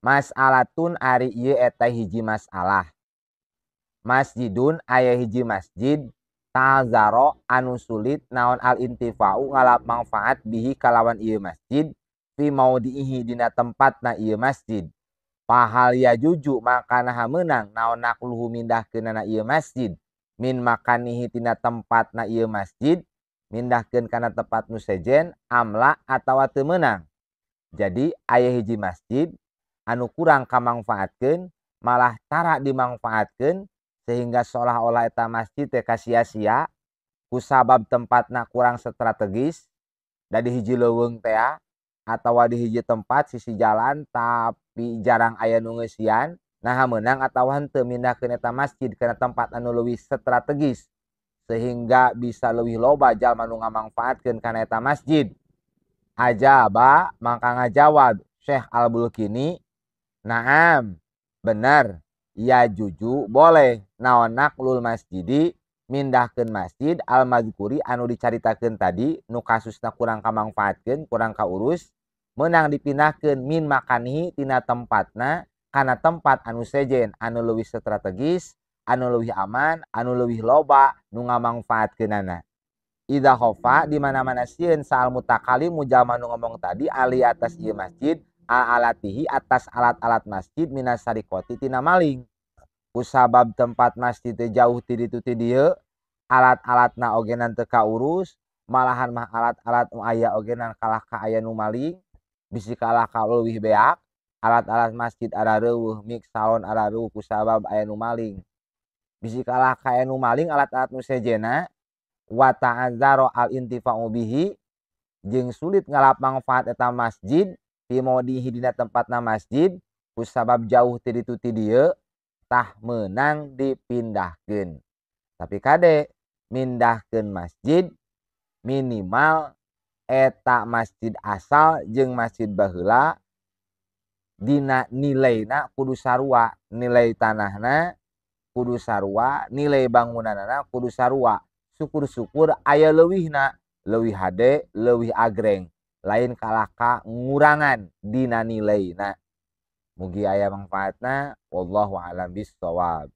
Mas'alatun ari ieu eta hiji masalah. Masjidun aya hiji masjid ta'zaro anu sulit naon al-intifa'u ngalap manfaat bihi kalawan ieu masjid fi maudihi dina tempatna ieu masjid. Pahal ya juju maka naha meunang naon nakluhu mindahkeunana ieu masjid min makanihi tina tempatna ieu masjid mindahkeun kana tempat nu sejen amla atawa teu meunang. Jadi aya hiji masjid anu kurang kamangfaatkeun malah tara dimangfaatkeun sehingga seolah-olah eta masjid teh kasia-sia kusabab tempatna kurang strategis da di hiji leuweung teh atawa di hiji tempat sisi jalan tapi jarang aya nu ngeusian. Naha meunang atawa henteu mindahkeun eta masjid kana tempat anu leuwih strategis sehingga bisa leuwih loba jalma nu ngamangfaatkeun kana eta masjid. Ajaba mangka ngajawab Syekh Al-Bulkini, naam bener ya juju boleh naon naklul masjidi mindahkeun masjid al-mazkuri anu dicaritakeun tadi nu kasusna kurang kamangfaatkeun kurang kaurus meunang dipindahkeun min makanihi tina tempatna kana tempat anu sejen anu leuwih strategis anu leuwih aman anu leuwih loba nu ngamangfaatkeunana. Idza khofa di mana-mana sieun saal mutakalimu jalma nu ngomong tadi ali atas ieu masjid alatihi atas alat-alat masjid minas sarikoti tina maling. Kusabab tempat masjid teh jauh ti ditu ti dieu alat-alatna ogenan teu kaurus malahan mah alat-alat nu aya ogenan kalah ka aya nu maling bisi kalah ka leuwih beak alat-alat masjid arareuweuh mik salon arareuweuh kusabab aya nu maling bisi kalah ka aya nu maling alat-alat nu sejena wa ta'azzara al-intifa'u bihi jeung sulit ngalap manfaat eta masjid fi maudihi dina tempatna masjid kusabab jauh ti ditu ti dieu tah meunang dipindahkeun. Tapi kade mindahkeun masjid minimal eta masjid asal jeung masjid baheula dina nilaina kudu sarua, nilai tanahna kudu sarua, nilai bangunanana kudu sarua. Syukur-syukur aya leuwihna, leuwih hade, leuwih agreng, lain kalah ka ngurangan dina nilaina. Mugi aya mangfaatna, wallahu a'lam bissawab.